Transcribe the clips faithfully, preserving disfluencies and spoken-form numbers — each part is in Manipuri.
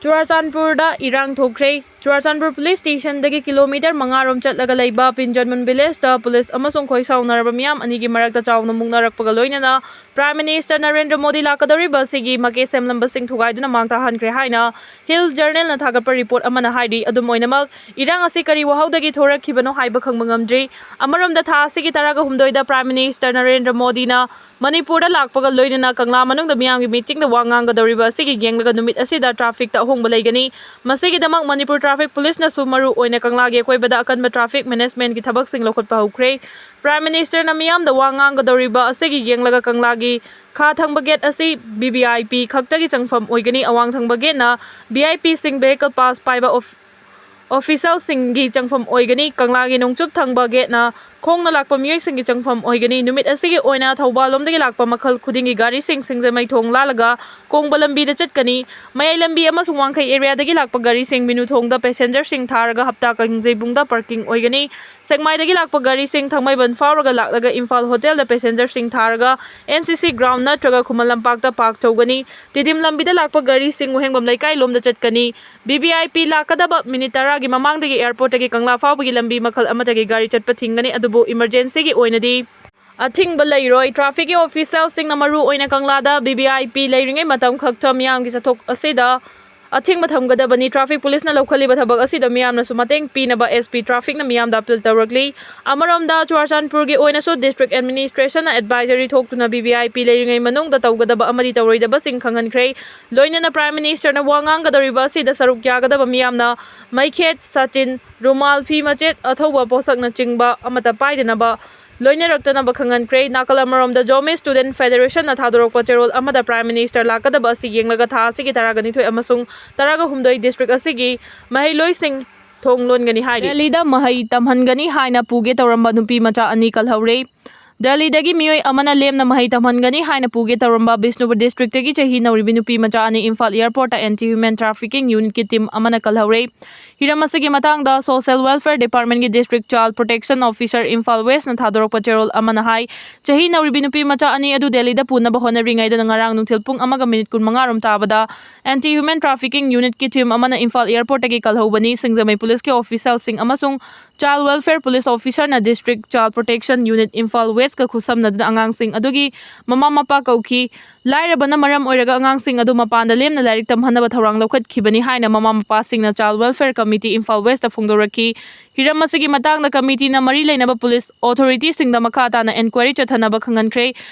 ꯆꯨꯔꯥꯆꯥꯟꯄꯨꯔꯗ ꯏꯔꯥꯡ ꯊꯣꯛꯈ꯭ꯔꯦ꯫ ꯆꯨꯔꯥꯆꯥꯟꯄꯨꯔ ꯄꯨꯂꯤꯁ ꯁ꯭ꯇꯦꯁꯟꯗꯒꯤ ꯀꯤꯂꯣꯃꯤꯇꯔ ꯃꯉꯥ ꯔꯣꯝ ꯆꯠꯂꯒ ꯂꯩꯕ ꯄꯤꯟꯖꯟꯃꯨꯟ ꯚꯤꯂꯦꯖꯇ ꯄꯨꯂꯤꯁ ꯑꯃꯁꯨꯡ ꯈꯣꯏ ꯁꯥꯎꯅꯔꯕ ꯃꯤꯌꯥꯝ ꯑꯅꯤꯒꯤ ꯃꯔꯛꯇ ꯆꯥꯎꯅ ꯃꯨꯛꯅꯔꯛꯄꯒ ꯂꯣꯏꯅꯅ ꯄ꯭ꯔꯥꯏꯝ ꯃꯤꯅꯤꯁꯇꯔ ꯅꯔꯦꯟꯗ꯭ꯔ ꯃꯣꯗꯤ ꯂꯥꯛꯀꯗꯧꯔꯤꯕ ꯑꯁꯤꯒꯤ ꯃꯀꯦ ꯁꯦꯝꯂꯝꯕꯁꯤꯡ ꯊꯨꯒꯥꯏꯗꯨꯅ ꯃꯥꯡ ꯇꯥꯛꯍꯟꯈ꯭ꯔꯦ ꯍꯥꯏꯅ ꯍꯤꯜ ꯖꯔꯅꯦꯜꯅ ꯊꯥꯒꯠꯄ ꯔꯤꯄꯣꯔꯠ ꯑꯃꯅ ꯍꯥꯏꯔꯤ꯫ ꯑꯗꯨꯝ ꯑꯣꯏꯅꯃꯛ, ꯏꯔꯥꯡ ꯑꯁꯤ ꯀꯔꯤ ꯋꯥꯍꯧꯗꯒꯤ ꯊꯣꯔꯛꯈꯤꯕꯅꯣ ꯍꯥꯏꯕ ꯈꯪꯕ ꯉꯝꯗ꯭ꯔꯤ꯫ ꯑꯃꯔꯣꯝꯗ, ꯊꯥ ꯑꯁꯤꯒꯤ ꯇꯔꯥꯒ ꯍꯨꯝꯗꯣꯏꯗ ꯄ꯭ꯔꯥꯏꯝ ꯃꯤꯅꯤꯁꯇꯔ ꯅꯔꯦꯟꯗ꯭ꯔ ꯃꯣꯗꯤꯅ ꯃꯅꯤꯄꯨꯔꯗ ꯂꯥꯛꯄꯒ ꯂꯣꯏꯅꯅ ꯀꯪꯂꯥ ꯃꯅꯨꯡꯗ ꯃꯤꯌꯥꯝꯒꯤ ꯃꯤꯇꯤꯡꯗ ꯋꯥ ꯉꯥꯡꯒꯗꯧꯔꯤꯕ ꯑꯁꯤꯒꯤ ꯌꯦꯡꯂꯒ ꯅꯨꯃꯤꯠ ꯑꯁꯤꯗ ꯇ꯭ꯔꯥꯐꯤꯛꯇ ꯑꯍꯣꯡꯕ ꯂꯩꯒꯅꯤ꯫ ꯃꯁꯤꯒꯤꯗꯃꯛ ꯃꯅꯤꯄꯨꯔ ꯇ꯭ꯔꯥꯐꯤꯛ ꯄꯨꯂꯤꯁꯅꯁꯨ ꯃꯔꯨ ꯑꯣꯏꯅ ꯀꯪꯂꯥꯒꯤ ꯑꯀꯣꯏꯕꯗ ꯑꯀꯟꯕ ꯇ꯭ꯔꯥꯐꯤꯛ ꯃꯦꯅꯦꯖꯃꯦꯟꯒꯤ ꯊꯕꯛꯁꯤꯡ ꯂꯧꯈꯠꯄ ꯍꯧꯈ꯭ꯔꯦ꯫ ꯄ꯭ꯔꯥꯏꯝ ꯃꯤꯅꯤꯁꯇꯔꯅ ꯃꯤꯌꯥꯝꯗ ꯋꯥ ꯉꯥꯡꯒꯗꯧꯔꯤꯕ ꯑꯁꯤꯒꯤ ꯌꯦꯡꯂꯒ ꯀꯪꯂꯥꯒꯤ ꯈꯥ ꯊꯪꯕ ꯒꯦꯠ ꯑꯁꯤ ꯚꯤ ꯚꯤ ꯑꯥꯏ ꯄꯤ ꯈꯛꯇꯒꯤ ꯆꯪꯐꯝ ꯑꯣꯏꯒꯅꯤ꯫ ꯑꯋꯥꯡ ꯊꯪꯕ ꯒꯦꯠꯅ ꯚꯤ ꯑꯥꯏ ꯄꯤꯁꯤꯡ, ꯚꯦꯍꯤꯀꯜ ꯄꯥꯁ ꯄꯥꯏꯕ ꯑꯣꯐ-, ꯑꯣꯐꯤꯁꯦꯜꯁꯤꯡꯒꯤ ꯆꯪꯐꯝ ꯑꯣꯏꯒꯅꯤ꯫ ꯀꯪꯂꯥꯒꯤ ꯅꯣꯡꯆꯨꯞ ꯊꯪꯕ ꯒꯦꯠꯅ ꯈꯣꯡꯅ ꯂꯥꯛꯄ ꯃꯤꯑꯣꯏꯁꯤꯡꯒꯤ ꯆꯪꯐꯝ ꯑꯣꯏꯒꯅꯤ꯫ ꯅꯨꯃꯤꯠ ꯑꯁꯤꯒꯤ ꯑꯣꯏꯅ ꯊꯧꯕꯥꯜ ꯂꯣꯝꯗꯒꯤ ꯂꯥꯛꯄ ꯃꯈꯜ ꯈꯨꯗꯤꯡꯒꯤ ꯒꯥꯔꯤꯁꯤꯡ ꯁꯤꯡꯖꯃꯩ ꯊꯣꯡ ꯂꯥꯜꯂꯒ ꯀꯣꯡꯕ ꯂꯝꯕꯤꯗ ꯆꯠꯀꯅꯤ꯫ ꯃꯌꯥꯏ ꯂꯝꯕꯤ ꯑꯃꯁꯨꯡ ꯋꯥꯡꯈꯩ ꯑꯦꯔꯤꯌꯥꯗꯒꯤ ꯂꯥꯛꯄ ꯒꯥꯔꯤꯁꯤꯡ ꯃꯤꯅꯨ ꯊꯣꯡꯗ ꯄꯦꯁꯦꯟꯖꯔꯁꯤꯡ ꯊꯥꯔꯒ ꯍꯞꯇꯥ ꯀꯥꯡꯖꯩꯕꯨꯡꯗ ꯄꯥꯔꯀꯤꯡ ꯑꯣꯏꯒꯅꯤ꯫ ꯁꯦꯛꯃꯥꯏꯗꯒꯤ ꯂꯥꯛꯄ ꯒꯥꯔꯤꯁꯤꯡ ꯊꯥꯡꯃꯩꯕꯟ ꯐꯥꯎꯔꯒ ꯂꯥꯛꯂꯒ ꯏꯝꯐꯥꯜ ꯍꯣꯇꯦꯜꯗ ꯄꯦꯁꯦꯟꯖꯔꯁꯤꯡ ꯊꯥꯔꯒ ꯑꯦꯟ ꯁꯤ ꯁꯤ ꯒ꯭ꯔꯥꯎꯟ ꯅꯠꯇ꯭ꯔꯒ ꯈꯨꯃꯟ ꯂꯝꯄꯥꯛꯇ ꯄꯥꯔꯛ ꯇꯧꯒꯅꯤ꯫ ꯇꯤꯗꯤꯝ ꯂꯝꯕꯤꯗ ꯂꯥꯛꯄ ꯒꯥꯔꯤꯁꯤꯡ ꯋꯥꯍꯦꯡꯕꯝ ꯂꯩꯀꯥꯏ ꯂꯣꯝꯗ ꯆꯠꯀꯅꯤ꯫ ꯚꯤ ꯚꯤ ꯑꯥꯏ ꯄꯤ ꯂꯥꯛꯀꯗꯕ ꯃꯤꯅꯤꯠ ꯇꯔꯥꯒꯤ ꯃꯃꯥꯡꯗꯒꯤ ꯑꯦꯌꯥꯔꯄꯣꯔꯠꯇꯒꯤ ꯀꯪꯂꯥ ꯐꯥꯎꯕꯒꯤ ꯂꯝꯕꯤ ꯃꯈꯜ ꯑꯃꯠꯇꯒꯤ ꯒꯥꯔꯤ ꯆꯠꯄ ꯊꯤꯡꯒꯅꯤ, ꯑꯗꯨꯕꯨ ꯏꯃꯔꯖꯦꯟꯁꯤꯒꯤ ꯑꯣꯏꯅꯗꯤ ꯑꯊꯤꯡꯕ ꯂꯩꯔꯣꯏ꯫ ꯇ꯭ꯔꯥꯐꯤꯛꯀꯤ ꯑꯣꯐꯤꯁꯤꯌꯦꯜꯁꯤꯡꯅ ꯃꯔꯨ ꯑꯣꯏꯅ ꯀꯪꯂꯥꯗ ꯚꯤ ꯚꯤ ꯑꯥꯏ ꯄꯤ ꯂꯩꯔꯤꯉꯩ ꯃꯇꯝ ꯈꯛꯇ ꯃꯤꯌꯥꯝꯒꯤ ꯆꯠꯊꯣꯛ ꯑꯁꯤꯗ ꯑꯊꯤꯡꯕ ꯊꯝꯒꯗꯕꯅꯤ꯫ ꯇ꯭ꯔꯥꯐꯤꯛ ꯄꯨꯂꯤꯁꯅ ꯂꯧꯈꯠꯂꯤꯕ ꯊꯕꯛ ꯑꯁꯤꯗ ꯃꯤꯌꯥꯝꯅꯁꯨ ꯃꯇꯦꯡ ꯄꯤꯅꯕ ꯑꯦꯁ ꯄꯤ ꯇ꯭ꯔꯥꯐꯤꯛꯅ ꯃꯤꯌꯥꯝꯗ ꯑꯄꯤꯜ ꯇꯧꯔꯛꯂꯤ꯫ ꯑꯃꯔꯣꯝꯗ, ꯆꯨꯔꯥꯆꯥꯟꯄꯨꯔꯒꯤ ꯑꯣꯏꯅꯁꯨ ꯗꯤꯁꯇ꯭ꯔꯤꯛ ꯑꯦꯗꯃꯤꯅꯤꯁꯇ꯭ꯔꯦꯁꯟꯅ ꯑꯦꯗꯚꯥꯏꯖꯔꯤ ꯊꯣꯛꯇꯨꯅ ꯚꯤ ꯚꯤ ꯑꯥꯏ ꯄꯤ ꯂꯩꯔꯤꯉꯩ ꯃꯅꯨꯡꯗ ꯇꯧꯒꯗꯕ ꯑꯃꯗꯤ ꯇꯧꯔꯣꯏꯗꯕꯁꯤꯡ ꯈꯪꯍꯟꯈ꯭ꯔꯦ꯫ ꯂꯣꯏꯅꯅ ꯄ꯭ꯔꯥꯏꯝ ꯃꯤꯅꯤꯁꯇꯔꯅ ꯋꯥ ꯉꯥꯡꯒꯗꯧꯔꯤꯕ ꯑꯁꯤꯗ ꯁꯔꯨꯛ ꯌꯥꯒꯗꯕ ꯃꯤꯌꯥꯝꯅ ꯃꯩꯈꯦꯠ, ꯁꯥꯇꯤꯟ, ꯔꯨꯃꯥꯜ, ꯐꯤ ꯃꯆꯦꯠ, ꯑꯊꯧꯕ ꯄꯣꯠꯁꯛꯅꯆꯤꯡꯕ ꯑꯃꯠꯇ ꯄꯥꯏꯗꯅꯕ ꯂꯣꯏꯅꯔꯛꯇꯅꯕ ꯈꯪꯍꯟꯈ꯭ꯔꯦ꯫ ꯅꯥꯀꯜ ꯑꯃꯔꯣꯝꯗ, ꯖꯣꯃꯤꯁ ꯁ꯭ꯇꯨꯗꯦꯟꯠ ꯐꯦꯗꯔꯦꯁꯟꯅ ꯊꯥꯗꯣꯔꯛꯄ ꯆꯦꯔꯣꯜ ꯑꯃꯗ ꯄ꯭ꯔꯥꯏꯝ ꯃꯤꯅꯤꯁꯇꯔ ꯂꯥꯛꯀꯗꯕ ꯑꯁꯤ ꯌꯦꯡꯂꯒ ꯊꯥ ꯑꯁꯤꯒꯤ ꯇꯔꯥꯒ ꯅꯤꯊꯣꯏ ꯑꯃꯁꯨꯡ ꯇꯔꯥꯒ ꯍꯨꯝꯗꯣꯏ ꯗꯤꯁꯇ꯭ꯔꯤꯛ ꯑꯁꯤꯒꯤ ꯃꯍꯩꯂꯣꯏꯁꯤꯡ ꯊꯣꯡ ꯂꯣꯟꯒꯅꯤ ꯍꯥꯏꯔꯤ꯫ ꯗꯦꯜꯂꯤꯗ ꯃꯍꯩ ꯇꯝꯍꯟꯒꯅꯤ ꯍꯥꯏꯅ ꯄꯨꯒꯦ ꯇꯧꯔꯝꯕ ꯅꯨꯄꯤ ꯃꯆꯥ ꯑꯅꯤ ꯀꯜꯍꯧꯔꯦ꯫ ꯗꯦꯜꯂꯤꯗꯒꯤ ꯃꯤꯑꯣꯏ ꯑꯃꯅ ꯂꯦꯝꯅ ꯃꯍꯩ ꯇꯝꯍꯟꯒꯅꯤ ꯍꯥꯏꯅ ꯄꯨꯒꯦ ꯇꯧꯔꯝꯕ ꯕꯤꯁꯅꯨꯄꯨꯔ ꯗꯤꯁꯇ꯭ꯔꯤꯛꯇꯒꯤ ꯆꯍꯤ ꯅꯧꯔꯤꯕꯤ ꯅꯨꯄꯤ ꯃꯆꯥ ꯑꯅꯤ ꯏꯝꯐꯥꯜ ꯑꯦꯌꯔꯄꯣꯔꯠꯇ ꯑꯦꯟꯇꯤ ꯍ꯭ꯌꯨꯃꯦꯟ ꯇ꯭ꯔꯥꯐꯤꯀꯤꯡ ꯌꯨꯅꯤꯠꯀꯤ ꯇꯤꯝ ꯑꯃꯅ ꯀꯜꯍꯧꯔꯦ꯫ ꯍꯤꯔꯝ ꯑꯁꯤꯒꯤ ꯃꯇꯥꯡꯗ ꯁꯣꯁꯤꯌꯦꯜ ꯋꯦꯜꯐꯤꯌꯔ ꯗꯤꯄꯥꯔꯠꯃꯦꯟꯒꯤ district child protection officer Imphal ꯋꯦꯁꯅ ꯊꯥꯗꯣꯔꯛꯄ ꯆꯦꯔꯣꯜ ꯑꯃꯅ ꯍꯥꯏ, ꯆꯍꯤ ꯅꯧꯔꯤꯕꯤ ꯅꯨꯄꯤ ꯃꯆꯥ ꯑꯅꯤ ꯑꯗꯨ ꯗꯦꯜꯂꯤꯗ ꯄꯨꯅꯕ ꯍꯣꯠꯅꯔꯤꯉꯩꯗ ꯉꯔꯥꯡ ꯅꯨꯡꯊꯤꯜ ꯄꯨꯡ ꯑꯃꯒ ꯃꯤꯅꯤꯠ ꯀꯨꯟꯃꯉꯥ ꯔꯣꯝ ꯇꯥꯕꯗ ꯑꯦꯟꯇꯤ ꯍ꯭ꯌꯨꯃꯦꯟ ꯇ꯭ꯔꯥꯐꯤꯀꯤꯡ ꯌꯨꯅꯤꯠꯀꯤ ꯇꯤꯝ ꯑꯃꯅ ꯏꯝꯐꯥꯜ ꯑꯦꯌꯔꯄꯣꯔꯠꯇꯒꯤ ꯀꯜꯍꯧꯕꯅꯤ꯫ ꯁꯤꯡꯖꯃꯩ ꯄꯨꯂꯤꯁꯀꯤ ꯑꯣꯐꯤꯁꯤꯌꯦꯜꯁꯤꯡ ꯑꯃꯁꯨꯡ ꯆꯥꯏꯜ ꯋꯦꯜꯐꯤꯌꯔ ꯄꯨꯂꯤꯁ ꯑꯣꯐꯤꯁꯔꯅ district child protection unit Imphal ꯋꯦꯁꯀ ꯈꯨꯠꯁꯝꯅꯗꯨꯅ ꯑꯉꯥꯡꯁꯤꯡ ꯑꯗꯨꯒꯤ ꯃꯃꯥ ꯃꯄꯥ ꯀꯧꯈꯤ꯫ ꯂꯥꯏꯔꯕꯅ ꯃꯔꯝ ꯑꯣꯏꯔꯒ ꯑꯉꯥꯡꯁꯤꯡ ꯑꯗꯨ ꯃꯄꯥꯟꯗ ꯂꯦꯝꯅ ꯂꯥꯏꯔꯤꯛ ꯇꯝꯍꯟꯅꯕ ꯊꯧꯔꯥꯡ ꯂꯧꯈꯠꯈꯤꯕꯅꯤ ꯍꯥꯏꯅ ꯃꯃꯥ ꯃꯄꯥꯁꯤꯡꯅ ꯆꯥꯏꯜ ꯋꯦꯜꯐꯤꯌꯔ ꯀꯃꯤꯇꯤ ꯏꯝꯐꯥꯜ ꯋꯦꯁꯇ ꯐꯣꯡꯗꯣꯔꯛꯈꯤ꯫ ꯍꯤꯔꯝ ꯑꯁꯤꯒꯤ ꯃꯇꯥꯡꯗ ꯀꯃꯤꯇꯤꯅ ꯃꯔꯤ ꯂꯩꯅꯕ ꯄꯨꯂꯤꯁ ꯑꯣꯊꯣꯔꯤꯇꯤꯁꯤꯡꯗ ꯃꯈꯥ ꯇꯥꯅ ꯏꯟꯀ꯭ꯋꯥꯏꯔꯤ ꯆꯠꯊꯅꯕ ꯈꯪꯍꯟꯈ꯭ꯔꯦ꯫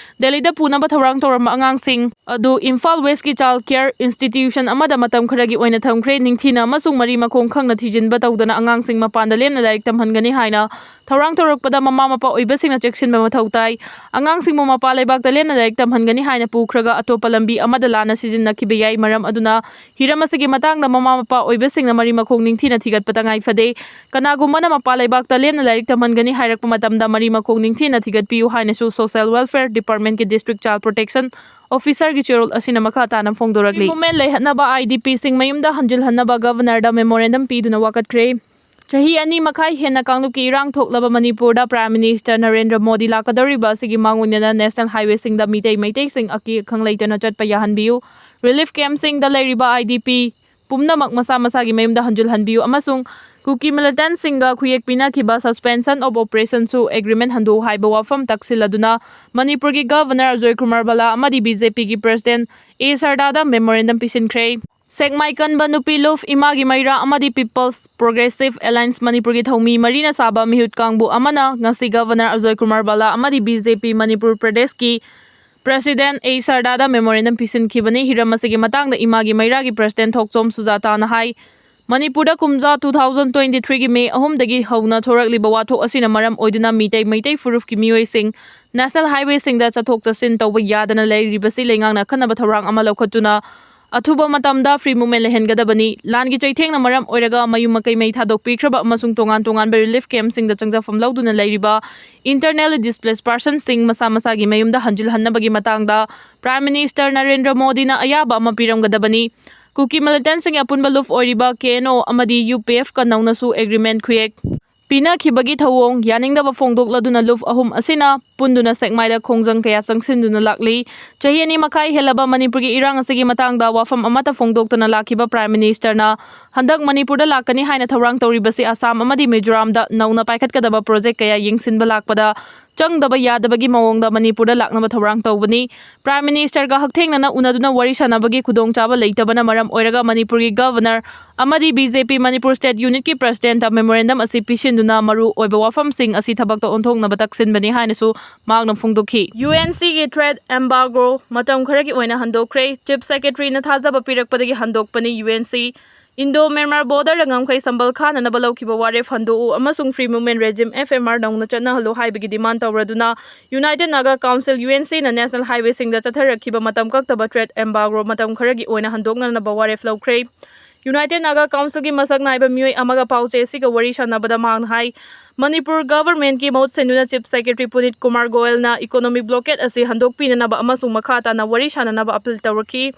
ꯗꯦꯜꯂꯤꯗ ꯄꯨꯅꯕ ꯊꯧꯔꯥꯡ ꯇꯧꯔꯝꯕ ꯑꯉꯥꯡꯁꯤꯡ ꯑꯗꯨ ꯏꯝꯐꯥꯜ ꯋꯦꯁꯀꯤ ꯆꯥꯏꯜ ꯀꯦꯌꯔ ꯏꯟꯁꯇꯤꯇ꯭ꯌꯨꯁꯟ ꯑꯃꯗ ꯃꯇꯝ ꯈꯔꯒꯤ ꯑꯣꯏꯅ ꯊꯝꯈ꯭ꯔꯦ꯫ ꯅꯤꯡꯊꯤꯅ ꯑꯃꯁꯨꯡ ꯃꯔꯤ ꯃꯈꯣꯡ ꯈꯪꯅ ꯊꯤꯖꯤꯟꯕ ꯇꯧꯗꯅ ꯑꯉꯥꯡꯁꯤꯡ ꯃꯄꯥꯟꯗ ꯂꯦꯝꯅ ꯂꯥꯏꯔꯤꯛ ꯇꯝꯍꯟꯒꯅꯤ ꯍꯥꯏꯅ ꯊꯧꯔꯥꯡ ꯇꯧꯔꯛꯄꯗ ꯃꯃꯥ ꯃꯄꯥ ꯑꯣꯏꯕꯁꯤꯡꯅ ꯆꯦꯛꯁꯤꯟꯕ ꯃꯊꯧ ꯇꯥꯏ꯫ ꯑꯉꯥꯡꯁꯤꯡꯕꯨ ꯃꯄꯥꯟ ꯂꯩꯕꯥꯛꯇ ꯂꯦꯝꯅ ꯂꯥꯏꯔꯤꯛ ꯇꯝꯍꯟꯒꯅꯤ ꯍꯥꯏꯅ ꯄꯨꯈ꯭ꯔꯒ ꯑꯇꯣꯞꯄ ꯂꯝꯕꯤ ꯑꯃꯗ ꯂꯥꯟꯅ ꯁꯤꯖꯤꯟꯅꯈꯤꯕ ꯌꯥꯏ꯫ ꯃꯔꯝ ꯑꯗꯨꯅ ꯍꯤꯔꯝ ꯑꯁꯤꯒꯤ ꯃꯇꯥꯡꯗ ꯃꯃꯥ ꯃꯄꯥ ꯑꯣꯏꯕꯁꯤꯡꯅ ꯃꯔꯤ ꯃꯈꯣꯡ ꯅꯤꯡꯊꯤꯅ ꯊꯤꯒꯠꯄ ꯇꯉꯥꯏ ꯐꯗꯦ꯫ ꯀꯅꯥꯒꯨꯝꯕꯅ ꯃꯄꯥꯟ ꯂꯩꯕꯥꯛꯇ ꯂꯦꯝꯅ ꯂꯥꯏꯔꯤꯛ ꯇꯝꯍꯟꯒꯅꯤ ꯍꯥꯏꯔꯛꯄ ꯃꯇꯝꯗ ꯃꯔꯤ ꯃꯈꯣꯡ ꯅꯤꯡꯊꯤꯅ ꯊꯤꯒꯠꯄꯤꯌꯨ ꯍꯥꯏꯅꯁꯨ ꯁꯣꯁꯤꯌꯦꯜ ꯋꯦꯜꯐꯤꯌꯔ ꯗꯤꯄꯥꯔꯠꯃꯦꯟꯠꯀꯤ ꯗꯤꯁꯇ꯭ꯔꯤꯛ ꯆꯥꯏꯜ ꯄ꯭ꯔꯣꯇꯦꯛꯁꯟ ꯑꯣꯐꯤꯁꯔꯒꯤ ꯆꯦꯔꯣꯜ ꯑꯁꯤꯅ ꯃꯈꯥ ꯇꯥꯅ ꯐꯣꯡꯗꯣꯔꯛꯂꯤ꯫ ꯃꯨꯞꯃꯦꯟꯠ ꯂꯩꯍꯠꯅꯕ ꯑꯥꯏ ꯗꯤ ꯄꯤꯁꯤꯡ ꯃꯌꯨꯝꯗ ꯍꯟꯖꯤꯜꯍꯟꯅꯕ ꯒꯕꯔꯅꯔꯗ ꯃꯦꯃꯣꯔꯦꯟꯗꯝ ꯄꯤꯗꯨꯅ ꯋꯥꯀꯠꯈ꯭ꯔꯦ꯫ ꯆꯍꯤ ꯑꯅꯤ ꯃꯈꯥꯏ ꯍꯦꯟꯅ ꯀꯥꯡꯂꯨꯞꯀꯤ ꯏꯔꯥꯡ ꯊꯣꯛꯂꯕ ꯃꯅꯤꯄꯨꯔꯗ ꯄ꯭ꯔꯥꯏꯝ ꯃꯤꯅꯤꯁꯇꯔ ꯅꯔꯦꯟꯗ꯭ꯔ ꯃꯣꯗꯤ ꯂꯥꯛꯀꯗꯧꯔꯤꯕ ꯑꯁꯤꯒꯤ ꯃꯥꯡꯑꯣꯏꯅꯅ ꯅꯦꯁꯅꯦꯜ ꯍꯥꯏꯋꯦꯁꯤꯡꯗ ꯃꯤꯇꯩ ꯃꯩꯇꯩꯁꯤꯡ ꯑꯀꯤ ꯑꯈꯪ ꯂꯩꯇꯅ ꯆꯠꯄ ꯌꯥꯍꯟꯕꯤꯌꯨ, ꯔꯤꯂꯤꯐ ꯀꯦꯝꯞꯁꯤꯡꯗ ꯂꯩꯔꯤꯕ ꯑꯥꯏ ꯗꯤ ꯄꯤ ꯄꯨꯝꯅꯃꯛ ꯃꯁꯥ ꯃꯁꯥꯒꯤ ꯃꯌꯨꯝꯗ ꯍꯟꯖꯤꯜꯍꯟꯕꯤꯌꯨ ꯑꯃꯁꯨꯡ ꯀꯨꯀꯤ ꯃꯤꯂꯤꯇꯦꯟꯠꯁꯤꯡꯒ ꯈꯨꯌꯦꯛ ꯄꯤꯅꯈꯤꯕ suspension of operation ꯁꯨ ꯑꯦꯒ꯭ꯔꯤꯃꯦꯟꯠ ꯍꯟꯗꯣꯛꯎ ꯍꯥꯏꯕ ꯋꯥꯐꯝ ꯇꯛꯁꯤꯜꯂꯗꯨꯅ ꯃꯅꯤꯄꯨꯔꯒꯤ ꯒꯕꯔꯅꯔ ꯑꯖꯣꯏ ꯀꯨꯃꯥꯔ ꯕꯂꯥ ꯑꯃꯗꯤ ꯕꯤ ꯖꯦ ꯄꯤꯒꯤ ꯄ꯭ꯔꯦꯁꯤꯗꯦꯟꯠ ꯑꯦ ꯁꯔꯗꯥꯗ ꯃꯦꯃꯣꯔꯦꯟꯗꯝ ꯄꯤꯁꯤꯟꯈ꯭ꯔꯦ꯫ ꯁꯦꯛꯃꯥꯏ ꯀꯟꯕ ꯅꯨꯄꯤ ꯂꯨꯞ, ꯏꯃꯥꯒꯤ ꯃꯩꯔꯥ ꯑꯃꯗꯤ ꯄꯤꯄꯜꯁ ꯄ꯭ꯔꯣꯒ꯭ꯔꯦꯁꯤꯚ ꯑꯦꯂꯥꯏꯟꯁ ꯃꯅꯤꯄꯨꯔꯒꯤ ꯊꯧꯃꯤ ꯃꯔꯤꯅ ꯁꯥꯕ ꯃꯤꯍꯨꯠ ꯀꯥꯡꯕꯨ ꯑꯃꯅ ꯉꯁꯤ ꯒꯕꯔꯅꯔ ꯑꯖꯣꯏ ꯀꯨꯃꯥꯔ ꯕꯂꯥ ꯑꯃꯗꯤ ꯕꯤ ꯖꯦ ꯄꯤ ꯃꯅꯤꯄꯨꯔ ꯄ꯭ꯔꯗꯦꯁꯀꯤ ꯄ꯭ꯔꯦꯁꯤꯗꯦꯟꯠ ꯑꯦ ꯁꯔꯗꯥꯗ ꯃꯦꯃꯣꯔꯦꯟꯗꯝ ꯄꯤꯁꯤꯟꯈꯤꯕꯅꯤ꯫ ꯍꯤꯔꯝ ꯑꯁꯤꯒꯤ ꯃꯇꯥꯡꯗ ꯏꯃꯥꯒꯤ ꯃꯩꯔꯥꯒꯤ ꯄ꯭ꯔꯦꯁꯤꯗꯦꯟꯠ ꯊꯣꯛꯆꯣꯝ ꯁꯨꯖꯥꯇꯥꯅ ꯍꯥꯏ, ꯃꯅꯤꯄꯨꯔꯗ ꯀꯨꯝꯖꯥ two thousand twenty three ꯒꯤ ꯃꯦ ꯑꯍꯨꯝꯗꯒꯤ ꯍꯧꯅ ꯊꯣꯔꯛꯂꯤꯕ ꯋꯥꯊꯣꯛ ꯑꯁꯤꯅ ꯃꯔꯝ ꯑꯣꯏꯗꯨꯅ ꯃꯤꯇꯩ, ꯃꯩꯇꯩ ꯐꯨꯔꯨꯞꯀꯤ ꯃꯤꯑꯣꯏꯁꯤꯡ ꯅꯦꯁꯅꯦꯜ ꯍꯥꯏꯋꯦꯁꯤꯡꯗ ꯆꯠꯊꯣꯛ ꯆꯠꯁꯤꯟ ꯇꯧꯕ ꯌꯥꯗꯅ ꯂꯩꯔꯤꯕꯁꯤ ꯂꯩꯉꯥꯛꯅ ꯑꯈꯟꯅꯕ ꯊꯧꯔꯥꯡ ꯑꯃ ꯂꯧꯈꯠꯇꯨꯅ ꯑꯊꯨꯕ ꯃꯇꯝꯗ free movement ꯂꯩꯍꯟꯒꯗꯕꯅꯤ꯫ ꯂꯥꯟꯒꯤ ꯆꯩꯊꯦꯡꯅ ꯃꯔꯝ ꯑꯣꯏꯔꯒ ꯃꯌꯨꯝ ꯃꯀꯩ ꯃꯩ ꯊꯥꯗꯣꯛꯄꯤꯈ꯭ꯔꯕ ꯑꯃꯁꯨꯡ ꯇꯣꯉꯥꯟ ꯇꯣꯉꯥꯟꯕ relief camp ꯁꯤꯡꯗ ꯆꯪꯖꯐꯝ ꯂꯧꯗꯨꯅ ꯂꯩꯔꯤꯕ internally displaced person ꯁꯤꯡ ꯃꯁꯥ ꯃꯁꯥꯒꯤ ꯃꯌꯨꯝꯗ ꯍꯟꯖꯤꯜꯍꯟꯅꯕꯒꯤ ꯃꯇꯥꯡꯗ Prime Minister ꯅꯔꯦꯟꯗ꯭ꯔ ꯃꯣꯗꯤꯅ ꯑꯌꯥꯕ ꯑꯃ ꯄꯤꯔꯝꯒꯗꯕꯅꯤ꯫ ꯀꯨꯀꯤ militant ꯁꯤꯡꯒꯤ ꯑꯄꯨꯟꯕ ꯂꯨꯞ ꯑꯣꯏꯔꯤꯕ K N O ꯑꯃꯗꯤ U P F ꯀ ꯅꯧꯅꯁꯨ agreement ꯈꯨꯌꯦꯛ ꯄꯤꯅꯈꯤꯕꯒꯤ ꯊꯧꯑꯣꯡ ꯌꯥꯅꯤꯡꯗꯕ ꯐꯣꯡꯗꯣꯛꯂꯗꯨꯅ ꯂꯨꯞ ꯑꯍꯨꯝ ꯑꯁꯤꯅ ꯄꯨꯟꯗꯨꯅ ꯁꯦꯛꯃꯥꯏꯗ ꯈꯣꯡꯖꯪ ꯀꯌꯥ ꯆꯪꯁꯤꯟꯗꯨꯅ ꯂꯥꯛꯂꯤ꯫ ꯆꯍꯤ ꯑꯅꯤ ꯃꯈꯥꯏ ꯍꯦꯜꯂꯕ ꯃꯅꯤꯄꯨꯔꯒꯤ ꯏꯔꯥꯡ ꯑꯁꯤꯒꯤ ꯃꯇꯥꯡꯗ ꯋꯥꯐꯝ ꯑꯃꯠꯇ ꯐꯣꯡꯗꯣꯛꯇꯅ ꯂꯥꯛꯈꯤꯕ Prime Minister ꯅ ꯍꯟꯗꯛ ꯃꯅꯤꯄꯨꯔꯗ ꯂꯥꯛꯀꯅꯤ ꯍꯥꯏꯅ ꯊꯧꯔꯥꯡ ꯇꯧꯔꯤꯕꯁꯤ ꯑꯁꯥꯝ ꯑꯃꯗꯤ ꯃꯤꯖꯣꯔꯥꯝꯗ ꯅꯧꯅ ꯄꯥꯏꯈꯠꯀꯗꯕ project ꯀꯌꯥ ꯌꯦꯡꯁꯤꯟꯕ ꯂꯥꯛꯄꯗ ꯆꯪꯗꯕ ꯌꯥꯗꯕꯒꯤ ꯃꯑꯣꯡꯗ ꯃꯅꯤꯄꯨꯔꯗ ꯂꯥꯛꯅꯕ ꯊꯧꯔꯥꯡ ꯇꯧꯕꯅꯤ꯫ Prime Minister ꯒ ꯍꯛꯊꯦꯡꯅꯅ ꯎꯅꯗꯨꯅ ꯋꯥꯔꯤ ꯁꯥꯟꯅꯕꯒꯤ ꯈꯨꯗꯣꯡꯆꯥꯕ ꯂꯩꯇꯕꯅ ꯃꯔꯝ ꯑꯣꯏꯔꯒ ꯃꯅꯤꯄꯨꯔꯒꯤ Governor ꯑꯃꯗꯤ B J P Manipur State Unit ꯀꯤ President ꯇ memorandum ꯑꯁꯤ ꯄꯤꯁꯤꯟꯗꯨꯅ ꯃꯔꯨ ꯑꯣꯏꯕ ꯋꯥꯐꯝꯁꯤꯡ ꯑꯁꯤ ꯊꯕꯛꯇ ꯑꯣꯟꯊꯣꯛꯅꯕ ꯇꯛꯁꯤꯟꯕꯅꯤ ꯍꯥꯏꯅꯁꯨ ꯃꯍꯥꯛꯅ ꯐꯣꯡꯗꯣꯛꯈꯤ꯫ U N C ꯒꯤ trade embargo ꯃꯇꯝ ꯈꯔꯒꯤ ꯑꯣꯏꯅ ꯍꯟꯗꯣꯛꯈ꯭ꯔꯦ꯫ Chief Secretary ꯅ ꯊꯥꯖꯕ ꯄꯤꯔꯛꯄꯗꯒꯤ ꯍꯟꯗꯣꯛꯄꯅꯤ꯫ U N C Indo Myanmar border ꯗ ꯉꯝꯈꯩ ꯁꯝꯕꯜ ꯈꯥꯅꯅꯕ ꯂꯧꯈꯤꯕ ꯋꯥꯔꯦꯞ ꯍꯟꯗꯣꯛꯎ ꯑꯃꯁꯨꯡ free movement regime, F M R, ꯅꯧꯅ ꯆꯠꯅꯍꯜꯂꯨ ꯍꯥꯏꯕꯒꯤ demand ꯇꯧꯔꯗꯨꯅ United Naga Council, U N C ꯅ national highway ꯁꯤꯡꯗ ꯆꯠꯊꯔꯛꯈꯤꯕ ꯃꯇꯝ ꯀꯛꯇꯕ trade embargo ꯃꯇꯝ ꯈꯔꯒꯤ ꯑꯣꯏꯅ ꯍꯟꯗꯣꯛꯅꯅꯕ ꯋꯥꯔꯦꯞ ꯂꯧꯈ꯭ꯔꯦ꯫ United Naga Council ꯒꯤ ꯃꯁꯛ ꯅꯥꯏꯕ ꯃꯤꯑꯣꯏ ꯑꯃꯒ ꯄꯥꯎ ꯆꯦ ꯑꯁꯤꯒ ꯋꯥꯔꯤ ꯁꯥꯟꯅꯕꯗ ꯃꯍꯥꯛꯅ ꯍꯥꯏ, ꯃꯅꯤꯄꯨꯔ government ꯀꯤ ꯃꯍꯨꯠ ꯁꯤꯟꯗꯨꯅ Chief Secretary ꯄꯨꯅꯤꯠ Kumar ꯒꯣꯌꯜꯅ economic blockade ꯑꯁꯤ ꯍꯟꯗꯣꯛꯄꯤꯅꯅꯕ ꯑꯃꯁꯨꯡ ꯃꯈꯥ ꯇꯥꯅ ꯋꯥꯔꯤ ꯁꯥꯅꯅꯕ appeal ꯇꯧꯔꯛꯈꯤ꯫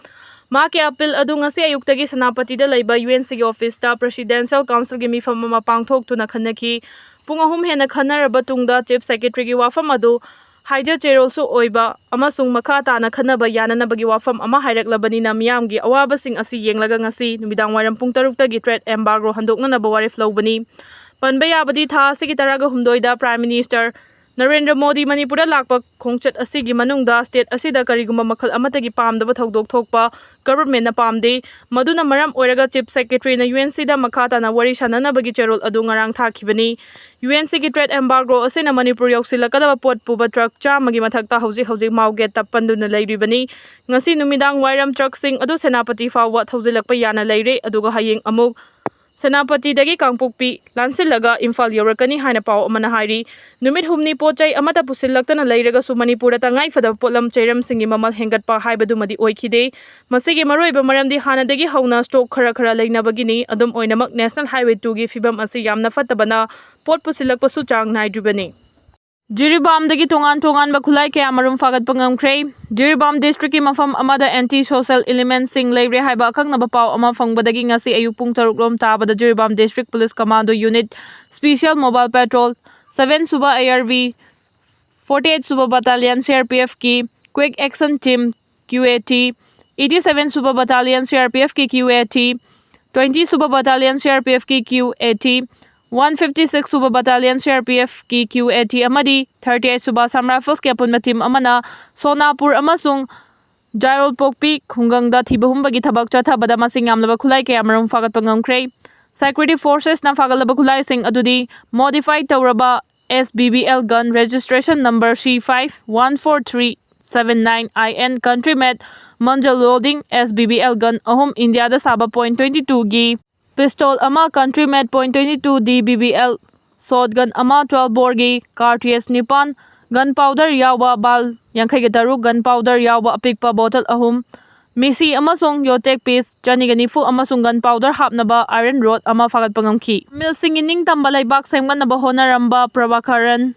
ꯃꯍꯥꯛꯀꯤ appeal ꯑꯗꯨ ꯉꯁꯤ ꯑꯌꯨꯛꯇꯒꯤ ꯁꯦꯅꯥꯄꯇꯤꯗ ꯂꯩꯕ U N C ꯒꯤ office ꯇ Presidential Council ꯒꯤ ꯃꯤꯐꯝ ꯑꯃ ꯄꯥꯡꯊꯣꯛꯇꯨꯅ ꯈꯟꯅꯈꯤ꯫ ꯄꯨꯡ ꯑꯍꯨꯝ ꯍꯦꯟꯅ ꯈꯟꯅꯔꯕ ꯇꯨꯡꯗ Chief Secretary ꯒꯤ ꯋꯥꯐꯝ ꯑꯗꯨ ꯍꯥꯏꯖ ꯆꯦꯔꯣꯜꯁꯨ ꯑꯣꯏꯕ ꯑꯃꯁꯨꯡ ꯃꯈꯥ ꯇꯥꯅ ꯈꯟꯅꯕ ꯌꯥꯅꯅꯕꯒꯤ ꯋꯥꯐꯝ ꯑꯃ ꯍꯥꯏꯔꯛꯂꯕꯅꯤꯅ ꯃꯤꯌꯥꯝꯒꯤ ꯑꯋꯥꯕꯁꯤꯡ ꯑꯁꯤ ꯌꯦꯡꯂꯒ ꯉꯁꯤ ꯅꯨꯃꯤꯗꯥꯡꯋꯥꯏꯔꯝ ꯄꯨꯡ ꯇꯔꯨꯛꯇꯒꯤ trade embargo ꯍꯟꯗꯣꯛꯅꯅꯕ ꯋꯥꯔꯦꯞ ꯂꯧꯕꯅꯤ꯫ ꯄꯟꯕ ꯌꯥꯕꯗꯤ ꯊꯥ ꯑꯁꯤꯒꯤ ꯇꯔꯥꯒ ꯍꯨꯝꯗꯣꯏꯗ Prime Minister ꯅꯔꯦꯟꯗ꯭ꯔ ꯃꯣꯗꯤ ꯃꯅꯤꯄꯨꯔꯗ ꯂꯥꯛꯄ ꯈꯣꯡꯆꯠ ꯑꯁꯤꯒꯤ ꯃꯅꯨꯡꯗ state ꯑꯁꯤꯗ ꯀꯔꯤꯒꯨꯝꯕ ꯃꯈꯜ ꯑꯃꯠꯇꯒꯤ ꯄꯥꯝꯗꯕ ꯊꯧꯗꯣꯛ ꯊꯣꯛꯄ government ꯅ ꯄꯥꯝꯗꯦ꯫ ꯃꯗꯨꯅ ꯃꯔꯝ ꯑꯣꯏꯔꯒ Chief Secretary ꯅ U N C ꯗ ꯃꯈꯥ ꯇꯥꯅ ꯋꯥꯔꯤ ꯁꯥꯅꯅꯕꯒꯤ ꯆꯦꯔꯣꯜ ꯑꯗꯨ ꯉꯔꯥꯡ ꯊꯥꯈꯤꯕꯅꯤ꯫ U N C ꯒꯤ trade embargo ꯑꯁꯤꯅ ꯃꯅꯤꯄꯨꯔ ꯌꯧꯁꯤꯜꯂꯛꯀꯗꯕ ꯄꯣꯠ ꯄꯨꯕ truck ꯆꯥꯝꯃꯒꯤ ꯃꯊꯛꯇ ꯍꯧꯖꯤꯛ ꯍꯧꯖꯤꯛ Mao Gate ꯇ ꯄꯟꯗꯨꯅ ꯂꯩꯔꯤꯕꯅꯤ꯫ ꯉꯁꯤ ꯅꯨꯃꯤꯗꯥꯡ ꯋꯥꯏꯔꯝ truck ꯁꯤꯡ ꯑꯗꯨ ꯁꯦꯅꯥꯄꯇꯤ ꯐꯥꯎꯕ ꯊꯧꯖꯤꯜꯂꯛꯄ ꯌꯥꯅ ꯂꯩꯔꯦ, ꯑꯗꯨꯒ ꯍꯌꯦꯡ ꯑꯃꯨꯛ ꯁꯦꯅꯥꯄꯇꯤꯗꯒꯤ ꯀꯥꯡꯄꯣꯛꯄꯤ ꯂꯥꯟꯁꯤꯜꯂꯒ ꯏꯝꯐꯥꯜ ꯌꯧꯔꯛꯀꯅꯤ ꯍꯥꯏꯅ ꯄꯥꯎ ꯑꯃꯅ ꯍꯥꯏꯔꯤ꯫ ꯅꯨꯃꯤꯠ ꯍꯨꯝꯅꯤ ꯄꯣꯠ ꯆꯩ ꯑꯃꯠꯇ ꯄꯨꯁꯤꯜꯂꯛꯇꯅ ꯂꯩꯔꯒꯁꯨ ꯃꯅꯤꯄꯨꯔꯗ ꯇꯉꯥꯏ ꯐꯗꯕ ꯄꯣꯠꯂꯝ ꯆꯩꯔꯝꯁꯤꯡꯒꯤ ꯃꯃꯜ ꯍꯦꯟꯒꯠꯄ ꯍꯥꯏꯕꯗꯨꯃꯗꯤ ꯑꯣꯏꯈꯤꯗꯦ꯫ ꯃꯁꯤꯒꯤ ꯃꯔꯨꯑꯣꯏꯕ ꯃꯔꯝꯗꯤ ꯍꯥꯟꯅꯗꯒꯤ ꯍꯧꯅ ꯁ꯭ꯇꯣꯛ ꯈꯔ ꯈꯔ ꯂꯩꯅꯕꯒꯤꯅꯤ꯫ ꯑꯗꯨꯝ ꯑꯣꯏꯅꯃꯛ, ꯅꯦꯁꯅꯦꯜ ꯍꯥꯏꯋꯦ ꯇꯨꯒꯤ ꯐꯤꯕꯝ ꯑꯁꯤ ꯌꯥꯝꯅ ꯐꯠꯇꯕꯅ ꯄꯣꯠ ꯄꯨꯁꯤꯜꯂꯛꯄꯁꯨ ꯆꯥꯡ ꯅꯥꯏꯗ꯭ꯔꯤꯕꯅꯤ꯫ ꯖꯤꯔꯤꯕꯥꯝꯗꯒꯤ ꯇꯣꯉꯥꯟ ꯇꯣꯉꯥꯟꯕ ꯈꯨꯠꯂꯥꯏ ꯀꯌꯥ ꯃꯔꯨꯝ ꯐꯥꯒꯠꯄ ꯉꯝꯈ꯭ꯔꯦ꯫ ꯖꯤꯔꯤꯕꯥꯝ ꯗꯤꯁꯇ꯭ꯔꯤꯛꯀꯤ ꯃꯐꯝ ꯑꯃꯗ ꯑꯦꯟꯇꯤ ꯁꯣꯁꯦꯜ ꯏꯂꯤꯃꯦꯟꯁꯤꯡ ꯂꯩꯔꯦ ꯍꯥꯏꯕ ꯑꯀꯛꯅꯕ ꯄꯥꯎ ꯑꯃ ꯐꯪꯕꯗꯒꯤ ꯉꯁꯤ ꯑꯌꯨꯛ ꯄꯨꯡ ꯇꯔꯨꯛ ꯂꯣꯝ ꯇꯥꯕꯗ Jiribam district police commando unit, special mobile patrol, seven ꯁꯨꯕ A R V, forty eight ꯁꯨꯕ ꯕꯠꯇꯥꯂꯤꯌꯟ ꯁꯤ ꯑꯥꯔ ꯄꯤ ꯑꯦꯐꯀꯤ quick action team, Q A T, eighty seven ꯁꯨꯕ ꯕꯠꯇꯥꯂꯤꯌꯟ ꯁꯤ ꯑꯥꯔ ꯄꯤ ꯑꯦꯐꯀꯤ ꯀ꯭ꯌꯨ ꯑꯦ ꯇꯤ, ꯇ꯭ꯋꯦꯟꯇꯤ ꯁꯨꯕ ꯕꯠꯇꯥꯂꯤꯌꯟ ꯁꯤ ꯑꯥꯔ ꯄꯤ ꯑꯦꯐꯀꯤ Q A T, one fifty six ꯁꯨꯕ ꯕꯠꯇꯥꯂꯤꯌꯟ ꯁꯤ ꯑꯥꯔ ꯄꯤ ꯑꯦꯐꯀꯤ ꯀ꯭ꯌꯨ ꯑꯦ ꯇꯤ ꯑꯃꯗꯤ ꯊꯥꯔꯇꯤ ꯑꯩꯠ ꯁꯨꯕ ꯑꯁꯥꯝ ꯔꯥꯏꯐꯜꯁꯀꯤ ꯑꯄꯨꯟꯕ ꯇꯤꯝ ꯑꯃꯅ ꯁꯣꯅꯥꯄꯨꯔ ꯑꯃꯁꯨꯡ ꯖꯥꯏꯔꯣꯜꯄꯣꯛꯄꯤ ꯈꯨꯡꯒꯪꯗ ꯊꯤꯕ ꯍꯨꯝꯕꯒꯤ ꯊꯕꯛ ꯆꯠꯊꯕꯗ ꯃꯁꯤꯡ ꯌꯥꯝꯂꯕ ꯈꯨꯠꯂꯥꯏ ꯀꯌꯥ ꯃꯔꯨꯝ ꯐꯥꯒꯠꯄ ꯉꯝꯈ꯭ꯔꯦ꯫ ꯁꯦꯀ꯭ꯌꯨꯔꯤꯇꯤ ꯐꯣꯔꯁꯦꯁꯅ ꯐꯥꯒꯠꯂꯕ ꯈꯨꯠꯂꯥꯏꯁꯤꯡ ꯑꯗꯨꯗꯤ ꯃꯣꯗꯤꯐꯥꯏ ꯇꯧꯔꯕ S B B L gun, registration number C five one four three seven nine I N, country made ꯃꯟꯖꯜ loading S B B L gun ꯑꯍꯨꯝ, ꯏꯟꯗꯤꯌꯥꯗ ꯁꯥꯕ ꯄꯣꯏꯟ ꯇ꯭ꯋꯦꯟꯇꯤ ꯇꯨꯒꯤ ꯄꯤꯁꯇꯣꯜ ꯑꯃ, country made point twenty two D B B L shot gun ꯑꯃ, ꯇ꯭ꯋꯦꯜꯐ ꯕꯣꯔꯒꯤ ꯀꯥꯔꯇ꯭ꯔꯤꯖ ꯅꯤꯄꯥꯟ, ꯒꯟ ꯄꯥꯎꯗꯔ ꯌꯥꯎꯕ ꯕꯥꯜ ꯌꯥꯡꯈꯩꯒ ꯇꯔꯨꯛ, ꯒꯟ ꯄꯥꯎꯗꯔ ꯌꯥꯎꯕ ꯑꯄꯤꯛꯄ ꯕꯣꯇꯜ ꯑꯍꯨꯝ, ꯃꯤꯁꯤ ꯑꯃꯁꯨꯡ ꯌꯣꯇꯦꯛ ꯄꯤꯁ ꯆꯅꯤꯒ ꯅꯤꯐꯨ ꯑꯃꯁꯨꯡ ꯒꯟ ꯄꯥꯎꯗꯔ ꯍꯥꯞꯅꯕ ꯑꯥꯏꯔꯟ ꯔꯣꯗ ꯑꯃ ꯐꯥꯒꯠꯄ ꯉꯝꯈꯤ꯫ ꯇꯥꯃꯤꯜꯁꯤꯡꯒꯤ ꯅꯤꯡꯇꯝꯕ ꯂꯩꯕꯥꯛ ꯁꯦꯝꯒꯠꯅꯕ ꯍꯣꯠꯅꯔꯝꯕ ꯄ꯭ꯔꯚꯥꯀꯔꯟ꯫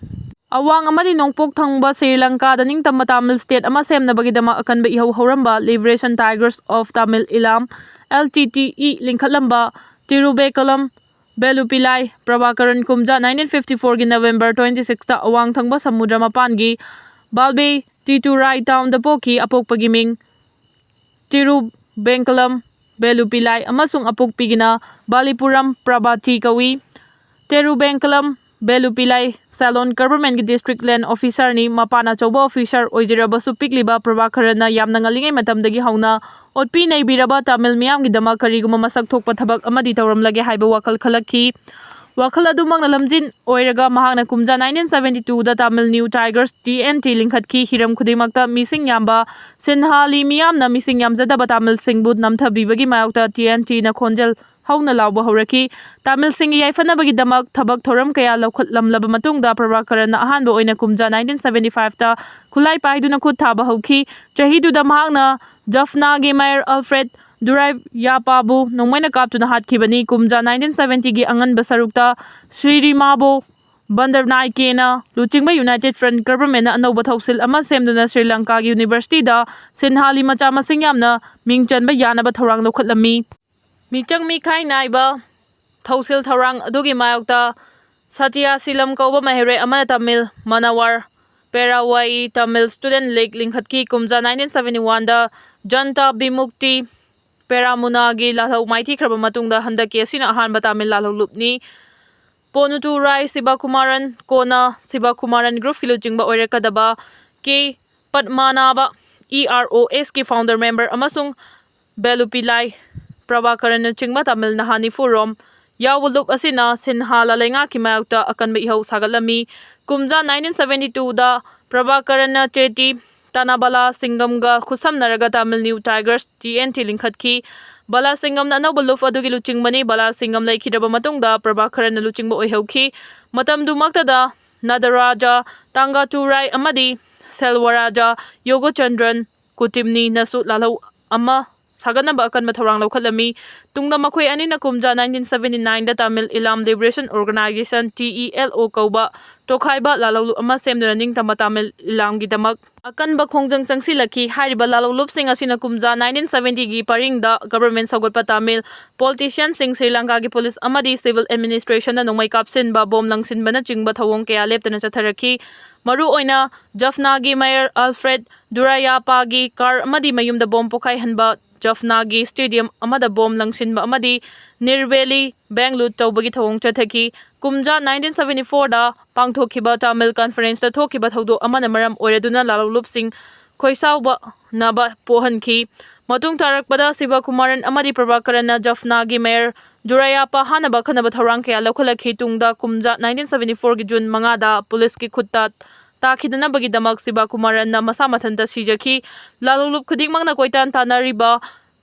ꯑꯋꯥꯡ ꯑꯃꯗꯤ ꯅꯣꯡꯄꯣꯛ ꯊꯪꯕ ꯁ꯭ꯔꯤ ꯂꯪꯀꯥꯗ ꯅꯤꯡꯇꯝꯕ ꯇꯥꯃꯤꯜ ꯁ꯭ꯇꯦꯠ ꯑꯃ ꯁꯦꯝꯅꯕꯒꯤꯗꯃꯛ ꯑꯀꯟꯕ ꯏꯍꯧ ꯍꯧꯔꯝꯕ Liberation Tigers of Tamil Eelam, L T T E, ꯂꯤꯡꯈꯠꯂꯝꯕ ꯇꯤꯔꯨꯕꯦꯀꯂꯝ ꯕꯦꯂꯨꯄꯤꯂꯥꯏ ꯄ꯭ꯔꯚꯥꯀꯔꯟ ꯀꯨꯝꯖꯥ ꯅꯥꯏꯟꯇꯤꯟ ꯐꯤꯐꯇꯤ ꯐꯣꯔꯒꯤ ꯅꯕꯦꯝꯕꯔ ꯇ꯭ꯋꯦꯟꯇꯤ ꯁꯤꯛꯁꯇ ꯑꯋꯥꯡ ꯊꯪꯕ ꯁꯃꯨꯗ꯭ꯔ ꯃꯄꯥꯟꯒꯤ ꯕꯥꯜꯕꯦ ꯇꯤꯇꯨꯔꯥꯏ ꯇꯥꯎꯟꯗ ꯄꯣꯛꯈꯤ꯫ ꯑꯄꯣꯛꯄꯒꯤ ꯃꯤꯡ ꯇꯤꯔꯨꯕꯦꯡꯀꯂꯝ ꯕꯦꯂꯨꯄꯤꯂꯥꯏ ꯑꯃꯁꯨꯡ ꯑꯄꯣꯛꯄꯤꯒꯤꯅ ꯕꯥꯂꯤꯄꯨꯔꯝ ꯄ꯭ꯔꯚꯥꯇꯤ ꯀꯧꯏ꯫ ꯇꯦꯔꯨꯕꯦꯡꯀꯂꯝ ꯕꯦꯂꯨꯄꯤꯂꯥꯏ ꯁꯦꯂꯣꯟ ꯒꯚꯔꯟꯃꯦꯟꯠꯀꯤ ꯗꯤꯁꯇ꯭ꯔꯤꯛ ꯂꯦꯟ ꯑꯣꯐꯤꯁꯥꯔꯅꯤ꯫ ꯃꯄꯥꯟ ꯑꯆꯧꯕ ꯑꯣꯐꯤꯁꯥꯔ ꯑꯣꯏꯖꯔꯕꯁꯨ ꯄꯤꯛꯂꯤꯕ ꯄ꯭ꯔꯚꯥꯀꯔꯟꯅ ꯌꯥꯝꯅ ꯉꯜꯂꯤꯉꯩ ꯃꯇꯝꯗꯒꯤ ꯍꯧꯅ ꯑꯣꯠꯄꯤ ꯅꯩꯕꯤꯔꯕ ꯇꯥꯃꯤꯜ ꯃꯤꯌꯥꯝꯒꯤꯗꯃꯛ ꯀꯔꯤꯒꯨꯝꯕ ꯃꯁꯛ ꯊꯣꯛꯄ ꯊꯕꯛ ꯑꯃꯗꯤ ꯇꯧꯔꯝꯂꯒꯦ ꯍꯥꯏꯕ ꯋꯥꯈꯜ ꯈꯜꯂꯛꯈꯤ꯫ ꯋꯥꯈꯜ ꯑꯗꯨꯃꯛꯅ ꯂꯝꯖꯤꯡ ꯑꯣꯏꯔꯒ ꯃꯍꯥꯛꯅ ꯀꯨꯝꯖꯥ nineteen seventy twoꯗ Tamil New Tigers, T N T, ꯂꯤꯡꯈꯠꯈꯤ꯫ ꯍꯤꯔꯝ ꯈꯨꯗꯤꯡꯃꯛꯇ ꯃꯤꯁꯤꯡ ꯌꯥꯝꯕ ꯁꯤꯟꯍꯥꯂꯤ ꯃꯤꯌꯥꯝꯅ ꯃꯤꯁꯤꯡ ꯌꯥꯝꯖꯗꯕ ꯇꯥꯃꯤꯜꯁꯤꯡꯕꯨ ꯅꯝꯊꯕꯤꯕꯒꯤ ꯃꯥꯌꯣꯛꯇ T N Tꯅ ꯈꯣꯟꯖꯦꯜ ꯍꯧꯅ ꯂꯥꯎꯕ ꯍꯧꯔꯛꯈꯤ꯫ ꯇꯥꯃꯤꯜꯁꯤꯡꯒꯤ ꯌꯥꯏꯐꯅꯕꯒꯤꯗꯃꯛ ꯊꯕꯛ ꯊꯧꯔꯝ ꯀꯌꯥ ꯂꯧꯈꯠꯂꯝꯂꯕ ꯃꯇꯨꯡꯗ ꯄ꯭ꯔꯚꯥꯀꯔꯟꯅ ꯑꯍꯥꯟꯕ ꯑꯣꯏꯅ ꯀꯨꯝꯖꯥ nineteen seventy fiveꯇ ꯈꯨꯠꯂꯥꯏ ꯄꯥꯏꯗꯨꯅ ꯈꯨꯠ ꯊꯥꯕ ꯍꯧꯈꯤ꯫ ꯆꯍꯤꯗꯨꯗ ꯃꯍꯥꯛꯅ ꯖꯐꯅꯥꯒꯤ ꯃꯦꯌꯔ ꯑꯜꯐ꯭ꯔꯦꯗ ꯗꯨꯔꯥꯏꯌꯥꯄꯥꯕꯨ ꯅꯣꯡꯃꯩꯅ ꯀꯥꯞꯇꯨꯅ ꯍꯥꯠꯈꯤꯕꯅꯤ꯫ ꯀꯨꯝꯖꯥ nineteen seventyꯒꯤ ꯑꯉꯟꯕ ꯁꯔꯨꯛꯇ ꯁ꯭ꯔꯤꯔꯤꯃꯥꯕꯣ ꯕꯟꯗꯔꯅꯥꯏꯀꯦꯅ ꯂꯨꯆꯤꯡꯕ United Front Governmentꯅ ꯑꯅꯧꯕ ꯊꯧꯁꯤꯜ ꯑꯃ ꯁꯦꯝꯗꯨꯅ ꯁ꯭ꯔꯤ ꯂꯪꯀꯥꯒꯤ ꯌꯨꯅꯤꯚꯔꯁꯤꯇꯤꯗ ꯁꯤꯟꯍꯥꯂꯤ ꯃꯆꯥ ꯃꯁꯤꯡ ꯌꯥꯝꯅ ꯃꯤꯡ ꯆꯟꯕ ꯌꯥꯅꯕ ꯊꯧꯔꯥꯡ ꯂꯧꯈꯠꯂꯝꯃꯤ꯫ ꯃꯤꯆꯪ ꯃꯤꯈꯥꯏ ꯅꯥꯏꯕ ꯊꯧꯁꯤꯜ ꯊꯧꯔꯥꯡ ꯑꯗꯨꯒꯤ ꯃꯥꯌꯣꯛꯇ ꯁꯇꯤꯌꯥꯁꯤꯂꯝ ꯀꯧꯕ ꯃꯍꯩꯔꯣꯏ ꯑꯃꯅ ꯇꯥꯃꯤꯜ ꯃꯅꯋꯥꯔ ꯄꯦꯔꯥꯋꯥꯏ ꯇꯥꯃꯤꯜ Student League ꯂꯤꯡꯈꯠꯈꯤ꯫ ꯀꯨꯝꯖꯥ nineteen seventy oneꯗ ꯖꯟꯇꯥ ꯕꯤꯃꯨꯛꯇꯤ ꯄꯦꯔꯥꯃꯨꯅꯥꯒꯤ ꯂꯥꯜꯍꯧ ꯃꯥꯏꯊꯤꯈ꯭ꯔꯕ ꯃꯇꯨꯡꯗ ꯍꯟꯗꯛꯀꯤ ꯑꯁꯤꯅ ꯑꯍꯥꯟꯕ ꯇꯥꯃꯤꯜ ꯂꯥꯜꯍꯧꯂꯨꯞꯅꯤ꯫ ꯄꯣꯅꯨꯇꯨꯔꯥꯏ ꯁꯤꯕꯀꯨꯃꯥꯔꯟ, ꯀꯣꯟꯅ ꯁꯤꯕꯀꯨꯃꯥꯔꯟ Groupꯀꯤ ꯂꯨꯆꯤꯡꯕ ꯑꯣꯏꯔꯛꯀꯗꯕ ꯀꯦ ꯄꯗꯃꯅꯥꯕ, E R O Sꯀꯤ founder member ꯑꯃꯁꯨꯡ ꯕꯦꯂꯨꯄꯤꯂꯥꯏ ꯄ꯭ꯔꯚꯥꯀꯔꯟꯅꯆꯤꯡꯕ ꯇꯥꯃꯤꯜ ꯅꯍꯥ ꯅꯤꯐꯨ ꯔꯣꯝ ꯌꯥꯎꯕ ꯂꯨꯞ ꯑꯁꯤꯅ ꯁꯤꯟꯍꯥꯂꯥ ꯂꯩꯉꯥꯛꯀꯤ ꯃꯥꯌꯣꯛꯇ ꯑꯀꯟꯕ ꯏꯍꯧ ꯁꯥꯒꯠꯂꯝꯃꯤ꯫ ꯀꯨꯝꯖꯥ nineteen seventy twoꯗ ꯄ꯭ꯔꯚꯥꯀꯔꯟꯅ ꯆꯦꯇꯤ ꯇꯅꯥꯕꯂꯥ ꯁꯤꯡꯒꯝꯒ ꯈꯨꯠꯁꯝꯅꯔꯒ Tamil New Tigers, T N T, ꯂꯤꯡꯈꯠꯈꯤ꯫ ꯕꯂꯥ ꯁꯤꯡꯒꯝꯅ ꯑꯅꯧꯕ ꯂꯨꯞ ꯑꯗꯨꯒꯤ ꯂꯨꯆꯤꯡꯕꯅꯤ꯫ ꯕꯂꯥ ꯁꯤꯡꯒꯝ ꯂꯩꯈꯤꯗ꯭ꯔꯕ ꯃꯇꯨꯡꯗ ꯄ꯭ꯔꯚꯥꯀꯔꯟꯅ ꯂꯨꯆꯤꯡꯕ ꯑꯣꯏꯍꯧꯈꯤ꯫ ꯃꯇꯝꯗꯨꯃꯛꯇꯗ ꯅꯗꯔꯥꯖꯥ ꯇꯥꯡꯒꯥꯇꯨꯔꯥꯏ ꯑꯃꯗꯤ ꯁꯦꯜꯋꯥꯔꯥꯖꯥ ꯌꯣꯒꯆꯟꯗ꯭ꯔꯟ ꯀꯨꯇꯤꯝꯅꯤꯅꯁꯨ ꯂꯥꯜꯍꯧ ꯑꯃ ꯁꯥꯒꯠꯅꯕ ꯑꯀꯟꯕ ꯊꯧꯔꯥꯡ ꯂꯧꯈꯠꯂꯝꯃꯤ꯫ ꯇꯨꯡꯗ ꯃꯈꯣꯏ ꯑꯅꯤꯅ ꯀꯨꯝꯖꯥ nineteen seventy nineꯗ Tamil Ilam Liberation Organization, T E L O, ꯀꯧꯕ ꯇꯣꯈꯥꯏꯕ ꯂꯥꯜꯍꯧꯂꯨꯞ ꯑꯃ ꯁꯦꯝꯗꯨꯅ ꯅꯤꯡꯇꯝꯕ ꯇꯥꯃꯤꯜ ꯏꯂꯥꯝꯒꯤꯗꯃꯛ ꯑꯀꯟꯕ ꯈꯣꯡꯖꯪ ꯆꯪꯁꯤꯜꯂꯛꯈꯤ꯫ ꯍꯥꯏꯔꯤꯕ ꯂꯥꯜꯍꯧꯂꯨꯞꯁꯤꯡ ꯑꯁꯤꯅ ꯀꯨꯝꯖꯥ nineteen seventyꯒꯤ ꯄꯔꯤꯡꯗ government ꯁꯧꯒꯠꯄ Tamil politicianꯁꯤꯡ, Shri ꯂꯪꯀꯥꯒꯤ police ꯑꯃꯗꯤ civil administrationꯗ ꯅꯣꯡꯃꯩ ꯀꯥꯞꯁꯤꯟꯕ, ꯕꯣꯝ ꯂꯪꯁꯤꯟꯕꯅꯆꯤꯡꯕ ꯊꯧꯑꯣꯡ ꯀꯌꯥ ꯂꯦꯞꯇꯅ ꯆꯠꯊꯔꯛꯈꯤ꯫ ꯃꯔꯨꯑꯣꯏꯅ ꯖꯐꯅꯥꯒꯤ mayor Alfred ꯗꯨꯔꯥꯌꯥꯄꯥꯒꯤ car ꯑꯃꯗꯤ ꯃꯌꯨꯝꯗ ꯕꯣꯝ ꯄꯣꯈꯥꯏꯍꯟꯕ, ꯖꯐꯅꯥꯒꯤ stadium ꯑꯃꯗ ꯕꯣꯝ ꯂꯪꯁꯤꯟꯕ ꯑꯃꯗꯤ ꯅꯤꯔꯕꯦꯂꯤ bank loot ꯇꯧꯕꯒꯤ ꯊꯧꯑꯣꯡ ꯆꯠꯊꯈꯤ꯫ ꯀꯨꯝꯖꯥ nineteen seventy fourꯗ ꯄꯥꯡꯊꯣꯛꯈꯤꯕ ꯇꯥꯃꯤꯜ conferenceꯇ ꯊꯣꯛꯈꯤꯕ ꯊꯧꯗꯣꯛ ꯑꯃꯅ ꯃꯔꯝ ꯑꯣꯏꯔꯗꯨꯅ ꯂꯥꯜꯍꯧꯂꯨꯞꯁꯤꯡ ꯈꯣꯏꯁꯥꯎꯕꯅꯕ ꯄꯣꯛꯍꯟꯈꯤ꯫ ꯃꯇꯨꯡ ꯇꯥꯔꯛꯄꯗ ꯁꯤꯕꯀꯨꯃꯥꯔꯟ ꯑꯃꯗꯤ ꯄ꯭ꯔꯚꯥꯀꯔꯟꯅ ꯖꯐꯅꯥꯒꯤ ꯃꯦꯌꯔ ꯗꯨꯔꯥꯌꯥꯄꯥ ꯍꯥꯠꯅꯕ ꯑꯈꯟꯅꯕ ꯊꯧꯔꯥꯡ ꯀꯌꯥ ꯂꯧꯈꯠꯂꯛꯈꯤ꯫ ꯇꯨꯡꯗ ꯀꯨꯝꯖꯥ nineteen seventy four ꯒꯤ June ꯃꯉꯥꯗ ꯄꯨꯂꯤꯁꯀꯤ ꯈꯨꯠꯇ ꯇꯥꯈꯤꯗꯅꯕꯒꯤꯗꯃꯛ ꯁꯤꯕꯀꯨꯃꯥꯔꯟꯅ ꯃꯁꯥ ꯃꯊꯟꯇ ꯁꯤꯖꯈꯤ꯫ ꯂꯥꯂꯣꯡꯂꯨꯞ ꯈꯨꯗꯤꯡꯃꯛꯅ ꯀꯣꯏꯇꯥꯟ ꯇꯥꯟꯅꯔꯤꯕ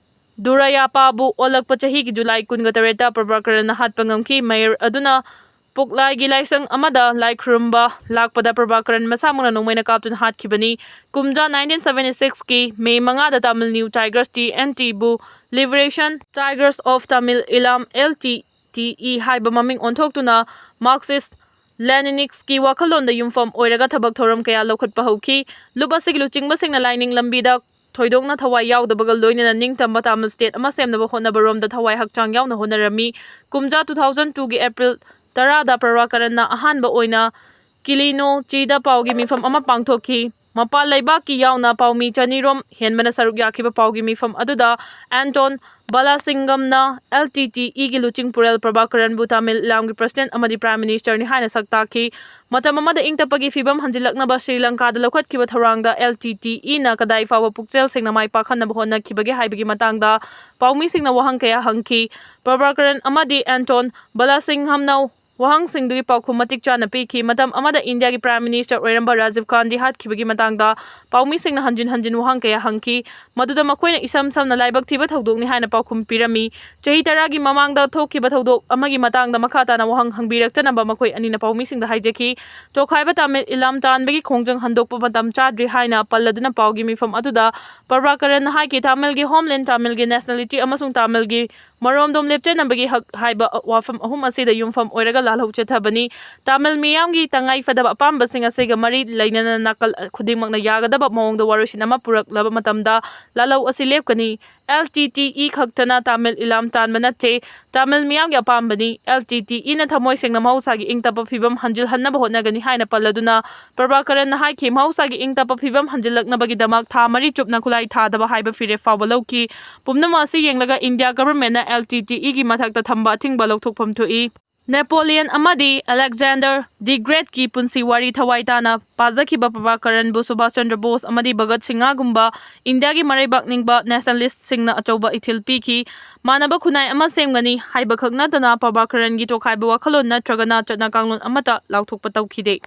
ꯗꯨꯔꯥꯌꯥꯄꯥꯕꯨ ꯑꯣꯜꯂꯛꯄ ꯆꯍꯤꯒꯤ July ꯀꯨꯟꯒ ꯇꯔꯦꯠꯇ ꯄ꯭ꯔꯚꯥꯀꯔꯟꯅ ꯍꯥꯠꯄ ꯉꯝꯈꯤ꯫ ꯃꯦꯌꯔ ꯑꯗꯨꯅ ꯄꯨꯛꯂꯥꯏꯒꯤ ꯂꯥꯏꯁꯪ ꯑꯃꯗ ꯂꯥꯏ ꯈꯨꯔꯨꯝꯕ ꯂꯥꯛꯄꯗ ꯄ꯭ꯔꯚꯥꯀꯔꯟ ꯃꯁꯥꯃꯛꯅ ꯅꯣꯡꯃꯩꯅ ꯀꯥꯞꯇꯨꯅ ꯍꯥꯠꯈꯤꯕꯅꯤ꯫ ꯀꯨꯝꯖꯥ nineteen seventy six ꯀꯤ May ꯃꯉꯥꯗ Tamil New Tigers, T N T, ꯕꯨ Liberation Tigers of Tamil Eelam, L T T E, ꯍꯥꯏꯕ ꯃꯃꯤꯡ ꯑꯣꯟꯊꯣꯛꯇꯨꯅ Marxist Leninist ꯀꯤ ꯋꯥꯈꯜꯂꯣꯟꯗ ꯌꯨꯝꯐꯝ ꯑꯣꯏꯔꯒ ꯊꯕꯛ ꯊꯧꯔꯝ ꯀꯌꯥ ꯂꯧꯈꯠꯄ ꯍꯧꯈꯤ꯫ ꯂꯨꯞ ꯑꯁꯤꯒꯤ ꯂꯨꯆꯤꯡꯕꯁꯤꯡꯅ ꯂꯥꯏꯅꯤꯡ ꯂꯝꯕꯤꯗ ꯊꯣꯏꯗꯣꯛꯅ ꯊꯋꯥꯏ ꯌꯥꯎꯗꯕꯒ ꯂꯣꯏꯅꯅ ꯅꯤꯡꯇꯝꯕ Tamil state ꯑꯃ ꯁꯦꯝꯅꯕ ꯍꯣꯠꯅꯕꯔꯣꯝꯗ ꯊꯋꯥꯏ ꯍꯛꯆꯥꯡ ꯌꯥꯎꯅ ꯍꯣꯠꯅꯔꯝꯃꯤ꯫ ꯀꯨꯝꯖꯥ two thousand two ꯒꯤ April ꯇꯔꯥꯗ ꯄ꯭ꯔꯚꯥꯀꯔꯟꯅ ꯑꯍꯥꯟꯕ ꯑꯣꯏꯅ ꯀꯤꯂꯤꯅꯣ ꯆꯤꯗ ꯄꯥꯎꯒꯤ ꯃꯤꯐꯝ ꯑꯃ ꯄꯥꯡꯊꯣꯛꯈꯤ꯫ ꯃꯄꯥꯟ ꯂꯩꯕꯥꯛꯀꯤ ꯌꯥꯎꯅ ꯄꯥꯎꯃꯤ ꯆꯅꯤꯔꯣꯝ ꯍꯦꯟꯕꯅ ꯁꯔꯨꯛ ꯌꯥꯈꯤꯕ ꯄꯥꯎꯒꯤ ꯃꯤꯐꯝ ꯑꯗꯨꯗ ꯑꯦꯟꯇꯣꯟ ꯕꯥꯂꯥꯁꯤꯡꯒꯝꯅ L T T E ꯒꯤ ꯂꯨꯆꯤꯡ ꯄꯨꯔꯦꯜ ꯄ꯭ꯔꯚꯥꯀꯔꯟꯕꯨ ꯇꯥꯃꯤꯜ ꯏꯂꯥꯝꯒꯤ president ꯑꯃꯗꯤ prime minister ꯅꯤ ꯍꯥꯏꯅ ꯁꯛ ꯇꯥꯛꯈꯤ꯫ ꯃꯇꯝ ꯑꯃꯗ ꯏꯪ ꯇꯞꯄꯒꯤ ꯐꯤꯕꯝ ꯍꯟꯖꯤꯜꯂꯛꯅꯕ ꯁ꯭ꯔꯤ ꯂꯪꯀꯥꯗ ꯂꯧꯈꯠꯈꯤꯕ ꯊꯧꯔꯥꯡꯗ L T T E ꯅ ꯀꯗꯥꯏ ꯐꯥꯎꯕ ꯄꯨꯛꯆꯦꯜ ꯁꯦꯡꯅ ꯃꯥꯏ ꯄꯥꯛꯍꯟꯅꯕ ꯍꯣꯠꯅꯈꯤꯕꯒꯦ ꯍꯥꯏꯕꯒꯤ ꯃꯇꯥꯡꯗ ꯄꯥꯎꯃꯤꯁꯤꯡꯅ ꯋꯥꯍꯪ ꯀꯌꯥ ꯍꯪꯈꯤ꯫ ꯄ꯭ꯔꯚꯥꯀꯔꯟ ꯑꯃꯗꯤ ꯑꯦꯟꯇꯣꯟ ꯕꯥꯂꯥꯁꯤꯡꯍꯝꯅ ꯋꯥꯍꯪꯁꯤꯡꯗꯨꯒꯤ ꯄꯥꯎꯈꯨꯝ ꯃꯇꯤꯛ ꯆꯥꯅ ꯄꯤꯈꯤ꯫ ꯃꯇꯝ ꯑꯃꯗ ꯏꯟꯗꯤꯌꯥꯒꯤ prime minister ꯑꯣꯏꯔꯝꯕ ꯔꯥꯖꯤꯕ ꯒꯥꯟꯙꯤ ꯍꯥꯠꯈꯤꯕꯒꯤ ꯃꯇꯥꯡꯗ ꯄꯥꯎꯃꯤꯁꯤꯡꯅ ꯍꯟꯖꯤꯟ ꯍꯟꯖꯤꯟ ꯋꯥꯍꯪ ꯀꯌꯥ ꯍꯪꯈꯤ꯫ ꯃꯗꯨꯗ ꯃꯈꯣꯏꯅ ꯏꯁꯝ ꯁꯝꯅ ꯂꯥꯏꯕꯛ ꯊꯤꯕ ꯊꯧꯗꯣꯛꯅꯤ ꯍꯥꯏꯅ ꯄꯥꯎꯈꯨꯝ ꯄꯤꯔꯝꯃꯤ꯫ ꯆꯍꯤ ꯇꯔꯥꯒꯤ ꯃꯃꯥꯡꯗ ꯊꯣꯛꯈꯤꯕ ꯊꯧꯗꯣꯛ ꯑꯃꯒꯤ ꯃꯇꯥꯡꯗ ꯃꯈꯥ ꯇꯥꯅ ꯋꯥꯍꯪ ꯍꯪꯕꯤꯔꯛꯇꯅꯕ ꯃꯈꯣꯏ ꯑꯅꯤꯅ ꯄꯥꯎꯃꯤꯁꯤꯡꯗ ꯍꯥꯏꯖꯈꯤ꯫ ꯇꯣꯈꯥꯏꯕ ꯇꯥꯃꯤꯜ ꯏꯂꯥꯝ ꯇꯥꯟꯕꯒꯤ ꯈꯣꯡꯖꯪ ꯍꯟꯗꯣꯛꯄ ꯃꯇꯝ ꯆꯥꯗ꯭ꯔꯤ ꯍꯥꯏꯅ ꯄꯜꯂꯗꯨꯅ ꯄꯥꯎꯒꯤ ꯃꯤꯐꯝ ꯑꯗꯨꯗ ꯄ꯭ꯔꯚꯥꯀꯔꯟꯅ ꯍꯥꯏꯈꯤ, ꯇꯥꯃꯤꯜꯒꯤ homeland, ꯇꯥꯃꯤꯜꯒꯤ nationality ꯑꯃꯁꯨꯡ ꯇꯥꯃꯤꯜꯒꯤ ꯃꯔꯣꯝꯗꯣꯝ ꯂꯦꯞꯆꯅꯕꯒꯤ ꯍꯛ ꯍꯥꯏꯕ ꯋꯥꯐꯝ ꯑꯍꯨꯝ ꯑꯁꯤꯗ ꯌꯨꯝꯐꯝ ꯑꯣꯏꯔꯒ ꯂꯥꯜꯍꯧ ꯆꯠꯊꯕꯅꯤ꯫ ꯇꯥꯃꯤꯜ ꯃꯤꯌꯥꯝꯒꯤ ꯇꯉꯥꯏ ꯐꯗꯕ ꯑꯄꯥꯝꯕꯁꯤꯡ ꯑꯁꯤꯒ ꯃꯔꯤ ꯂꯩꯅꯅ ꯅꯥꯀꯜ ꯈꯨꯗꯤꯡꯃꯛꯅ ꯌꯥꯒꯗꯕ ꯃꯑꯣꯡꯗ ꯋꯥꯔꯣꯏꯁꯤꯟ ꯑꯃ ꯄꯨꯔꯛꯂꯕ ꯃꯇꯝꯗ ꯂꯥꯜꯍꯧ ꯑꯁꯤ ꯂꯦꯞꯀꯅꯤ꯫ L T T E ꯈꯛꯇꯅ ꯇꯥꯃꯤꯜ ꯏꯂꯥꯝ ꯇꯥꯟꯕ ꯅꯠꯇꯦ, ꯇꯥꯃꯤꯜ ꯃꯤꯌꯥꯝꯒꯤ ꯑꯄꯥꯝꯕꯅꯤ꯫ L T T E ꯅ ꯊꯃꯣꯏ ꯁꯦꯡꯅ ꯃꯍꯧꯁꯥꯒꯤ ꯏꯪ ꯇꯞꯄ ꯐꯤꯕꯝ ꯍꯟꯖꯤꯜꯍꯟꯅꯕ ꯍꯣꯠꯅꯒꯅꯤ ꯍꯥꯏꯅ ꯄꯜꯂꯗꯨꯅ ꯄ꯭ꯔꯚꯥꯀꯔꯟꯅ ꯍꯥꯏꯈꯤ, ꯃꯍꯧꯁꯥꯒꯤ ꯏꯪ ꯇꯞꯄ ꯐꯤꯕꯝ ꯍꯟꯖꯤꯜꯂꯛꯅꯕꯒꯤꯗꯃꯛ ꯊꯥ ꯃꯔꯤ ꯆꯨꯞꯅ ꯈꯨꯠꯂꯥꯏ ꯊꯥꯗꯕ ꯍꯥꯏꯕ ꯐꯤꯔꯦꯞ ꯐꯥꯎꯕ ꯂꯧꯈꯤ꯫ ꯄꯨꯝꯅꯃꯛ ꯑꯁꯤ ꯌꯦꯡꯂꯒ ꯏꯟꯗꯤꯌꯥ government ꯅ L T T E ꯒꯤ ꯃꯊꯛꯇ ꯊꯝꯕ ꯑꯊꯤꯡꯕ ꯂꯧꯊꯣꯛꯐꯝ ꯊꯣꯛꯏ꯫ ꯅꯦꯄꯣꯂꯤꯌꯟ ꯑꯃꯗꯤ ꯑꯂꯦꯛꯖꯥꯟꯗꯔ ꯗꯤ ꯒ꯭ꯔꯦꯠꯀꯤ ꯄꯨꯟꯁꯤ ꯋꯥꯔꯤ ꯊꯋꯥꯏ ꯇꯥꯅ ꯄꯥꯖꯈꯤꯕ ꯄ꯭ꯔꯚꯥꯀꯔꯟꯕꯨ ꯁꯨꯚꯥꯁ ꯆꯟꯗ꯭ꯔ ꯕꯣꯁ ꯑꯃꯗꯤ ꯚꯒꯠ ꯁꯤꯡꯍꯒꯨꯝꯕ ꯏꯟꯗꯤꯌꯥꯒꯤ ꯃꯔꯩꯕꯥꯛ ꯅꯤꯡꯕ ꯅꯦꯁꯅꯦꯂꯤꯁ꯭ꯠꯁꯤꯡꯅ ꯑꯆꯧꯕ ꯏꯊꯤꯜ ꯄꯤꯈꯤ꯫ ꯃꯥꯟꯅꯕ ꯈꯨꯟꯅꯥꯏ ꯑꯃ ꯁꯦꯝꯒꯅꯤ ꯍꯥꯏꯕꯈꯛ ꯅꯠꯇꯅ ꯄ꯭ꯔꯚꯥꯀꯔꯟꯒꯤ ꯇꯣꯈꯥꯏꯕ ꯋꯥꯈꯜꯂꯣꯟ ꯅꯠꯇ꯭ꯔꯒꯅ ꯆꯠꯅ ꯀꯥꯡꯂꯣꯟ ꯑꯃꯠꯇ ꯂꯥꯎꯊꯣꯛꯄ ꯇꯧꯈꯤꯗꯦ꯫